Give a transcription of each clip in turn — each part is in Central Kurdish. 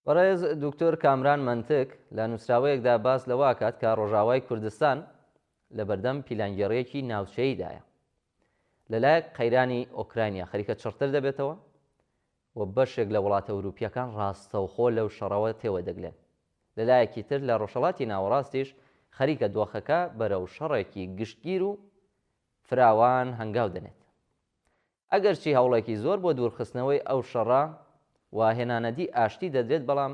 بەڕێز دوکتور کامران مەنتک لە نووسراوەیەکدا باس لەوە ئەکات کە ڕۆژاوای کوردستان لە بەردەم پیلانگێڕییەکی ناوچەییدایە. لە لایەک قەیرانی ئۆکراینیا خەریکە چڕتر دەبێتەوە و بەشێک لە وڵاتە ئەوروپییەکان ڕاستەوخۆ لەو شەڕەوە تێوەدەگلێن. لە لایەکی تر لە ڕۆژهەڵاتی ناوەڕاستیش خەریکە دۆخەکە بەرەو شەڕێکی گشتگیر و فراوان هەنگاو دەنێت. ئەگەرچی هەوڵێکی زۆر بۆ دوورخستنەوەی ئەو شەڕە و هێنانەدی ئاشتی دەدرێت، بەڵام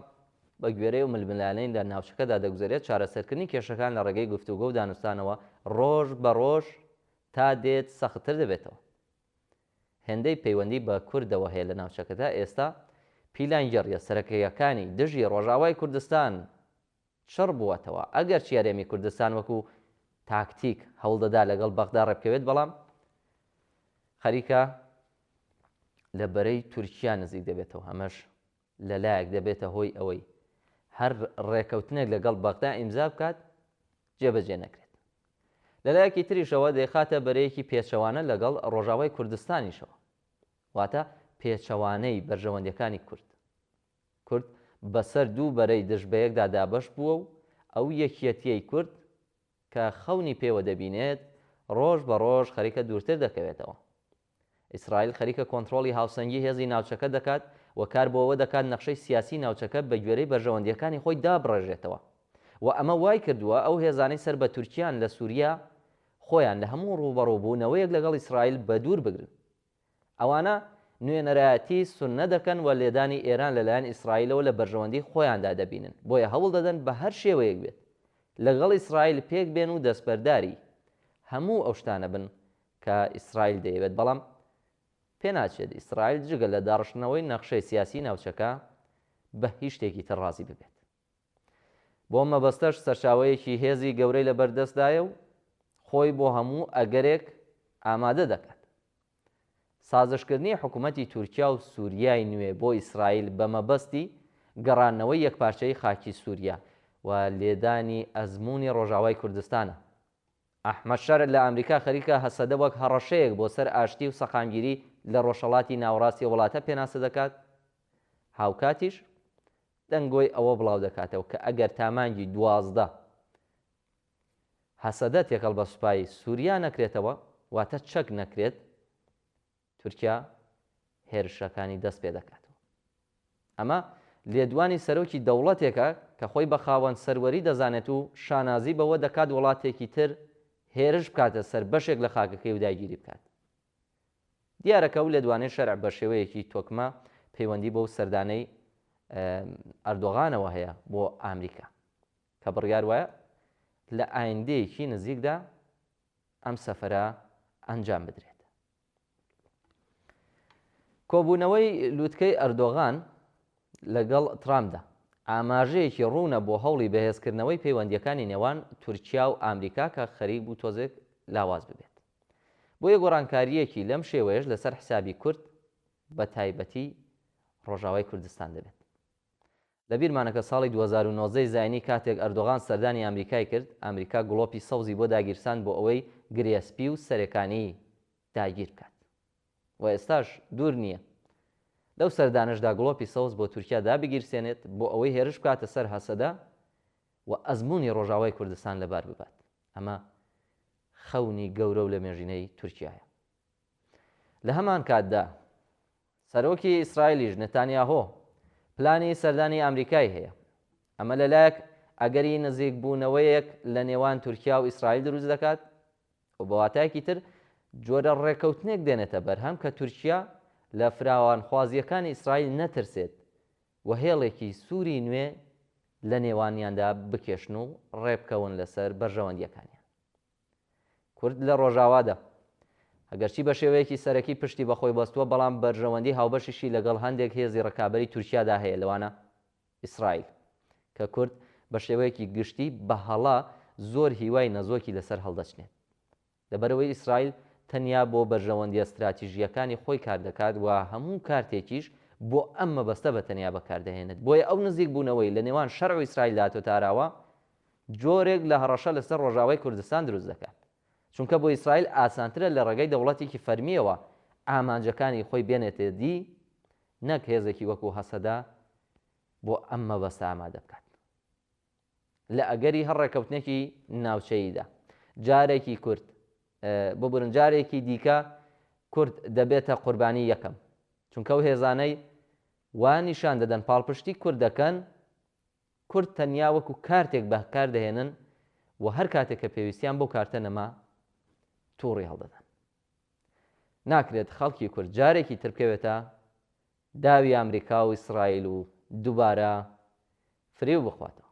بە گوێرەی ئەو ململانێی لە ناوچەکەدا دەگوزەرێت، چارەسەرکردنی کێشەکان لە ڕێگەی گفتوگۆ و دانوستانەوە ڕۆژ بە ڕۆژ تا دێت سەختتر دەبێتەوە. هێندەی پەیوەندی بە کوردەوە هەیە لە ناوچەکەدا، ئێستا پیلانگێڕییە سەرەکییەکانی دژی ڕۆژئاوای کوردستان چڕ بووەتەوە، ئەگەرچی هەرێمی کوردستان وەکو تاکتیک هەوڵدەدا لەگەڵ بەغدا ڕێبکەوێت، بەڵام خەریکە لە بەرەی تورکیا نزیک دەبێتەوە، ئەمەش لەلایەک دەبێتە هۆی ئەوەی هەر ڕێکەوتنێک لەگەڵ بەغدا ئیمزا بکات جێبەجێ نەکرێت. لەلایەکی تریشەوە دەیخاتە بەرەیەکی پێچەوانە لەگەڵ ڕۆژاوای کوردستانیشەوە، واتە پێچەوانەی بەرژەوەندیەکانی کورد. کورد بەسەر دوو بەرەی دژ بەیەکدا دابەش بووە و ئەو یەکیەتییەی کورد کە خەونی پێوە دەبینێت ڕۆژ بە ڕۆژ خەریکە دوورتر دەکەوێتەوە. ئیسرائیل خەریکە کۆنترۆڵی هاوسەنگی هێزی ناوچەکە دەکات و کار بۆ ئەوە دەکات نەخشەی سیاسی ناوچەکە بە گوێرەی بەرژەوەندییەکانی خۆی دابڕێژێتەوە و ئەمە وای کردووە ئەو هێزانەی سەر بە تورکیان لە سوریا خۆیان لە هەموو ڕووبەڕووبوونەوەیەک لەگەڵ ئیسرائیل بەدوور بگرن. ئەوانە نوێنەرایەتی سوننە دەکەن و لێدانی ئێران لەلایەن ئیسرائیلەوە لە بەرژەوەندی خۆیاندا دەبینن، بۆیە هەوڵ دەدەن بە هەر شێوەیەک بێت لەگەڵ ئیسرائیل پێک بێن و دەستبەرداری هەموو ئەو شتانە بن کە ئیسرائیل دەیەوێت، بەڵام پێناچێت ئیسرائیل جگە لە داڕشتنەوەی نەخشەی سیاسی ناوچەکە بە هیچ شتێکی تر ڕازی ببێت. بۆ ئەم مەبەستەش سەرچاوەیەکی هێزی گەورەی لەبەردەستدایە و خۆی بۆ هەموو ئەگەرێک ئامادە دەکات. سازشکردنی حکومەتی تورکیا و سوریای نوێ بۆ ئیسرائیل بە مەبەستی گەڕاندنەوەی یەکپارچەیی خاکی سوریا و لێدانی ئەزموونی ڕۆژاوای کوردستانە. ئەحمەد شەرع لە ئەمریکا خەریکە هەسەدە وەک هەڕەشەیەک بۆ سەر ئاشتی و سەقامگیری لە ڕۆژهەڵاتی ناوەڕاستی ئەو وڵاتە پێناسە دەکات، هاوکاتیش دەنگۆی ئەوە بڵاودەکاتەوە کە ئەگەر تا مانگی 12 هەسەدە تێکەڵ بە سوپای سوریا نەکرێتەوە، واتە چەک نەکرێت، تورکیا هێرشەکانی دەست پێدەکاتەوە. ئەمە لێدوانی سەرۆکی دەوڵەتێکە کە خۆی بە خاوەن سەروەری دەزانێت و شانازی بەوە دەکات وڵاتێکی تر هێرش بکاتە سەر بەشێک لە خاکەکەی و داگیری بکات. دیارە کە ئەو لێدوانەی شەرع بە شێوەیەکی تۆکمە پەیوەندی بەو سەردانەی ئەردۆغانەوە هەیە بۆ ئامریکا کە بڕیار وایە لە ئایندەیەکی نزیکدا ئەم سەفەرە ئەنجام بدرێت. کۆبوونەوەی لوتکەی ئەردۆغان لەگەڵ ترامپدا، ئاماژەیەکی ڕوونە بۆ هەوڵی بەهێزکردنەوەی پەیوەندییەکانی نێوان تورکیا و ئامریکا کە خەریک بوو تۆزێک لاواز ببێت. بۆیە گۆڕانکارییەکی لەم شێوەیەش لەسەر حسابی کورد بە تایبەتی ڕۆژاوای کوردستان دەبێت. لە بیرمانە کە ساڵی 2019 ی زاینی کاتێک ئەردۆغان سەردانی ئامریکای کرد، ئامریکا گڵۆپی سەوزی بۆ داگیرساند بۆ ئەوەی گرێسپی و سەرێکانی داگیر بکات و ئێستاش دوور نییە لەو سەردانەشدا گڵۆپی سەوز بۆ تورکیا دابگیرسێنێت بۆ ئەوەی هێرش بکاتە سەر هەسەدە و ئەزموونی ڕۆژاوای کوردستان لەبار ببات. ئەمە خەونی گەورە و لەمێژینەی تورکیایە. لە هەمان کاتدا سەرۆکی ئیسرائیلیش نتانیاهۆ پلانی سەردانی ئامریکای هەیە. ئەمە لەلایەک ئەگەری نزیکبوونەوەیەک لە نێوان تورکیا و ئیسرائیل دروست دەکات و بە واتایەکی تر جۆرە ڕێکەوتنێک دێنێتە بەرهەم کە تورکیا لە فراوانخوازییەکانی ئیسرائیل نەترسێت و هێڵێکی سووری نوێ لە نێوانیاندا بکێشن و ڕێبکەون لەسەر بەرژەوەندییەکانیان. کورد لە ڕۆژاوادا ئەگەرچی بە شێوەیەکی سەرەکی پشتی بە خۆی بەستووە، بەڵام بەرژەوەندی هاوبەشیشی لەگەڵ هەندێک هێزی ڕکابەری تورکیادا هەیە لەوانە ئیسرائیل کە کورد بە شێوەیەکی گشتی بە هەڵە زۆر هیوای نەزۆکی لەسەر هەڵدەچنێت. لەبەرئەوەی ئیسرائیل تەنیا بۆ بەرژەوەندییە ستراتیژییەکانی خۆی کار دەکات و هەموو کارتێکیش بۆ ئەم مەبەستە بە تەنیا بەکاردەهێنێت. بۆیە ئەو نزیکبوونەوەی لە نێوان شەرع و ئیسرائیلدا هاتۆتە ئاراوە جۆرێک لە هەڕەشە لەسەر ڕۆژاوای کوردستان دروست دەکات. چونکە بۆ ئیسرائیل ئاسانترە لە ڕێگەی دەوڵەتێکی فەرمییەوە ئامانجەکانی خۆی بێنێتە دی نەک هێزێکی وەکو هەسەدە. بۆ ئەم مەبەستە ئامادە بکات. لە ئەگەری هەر ڕێککەوتنێکی ناوچەییدا جارێکی کورد ببورن جارێکی دیکە کورد دەبێتە قوربانی یەکەم چونکە ئەو هێزانەی وا نیشان دەدەن پاڵپشتی کورد دەکەن کورد تەنیا وەکو کارتێک بەکار دەهێنن و هەر کاتێک کە پێویستیان بەو کارتە نەما توڕی هەڵدەدەن. ناکرێت خەڵکی کورد جارێکی تر بکەوێتە داوی ئامریکا و ئیسرائیل و دووبارە فریو بخواتەوە.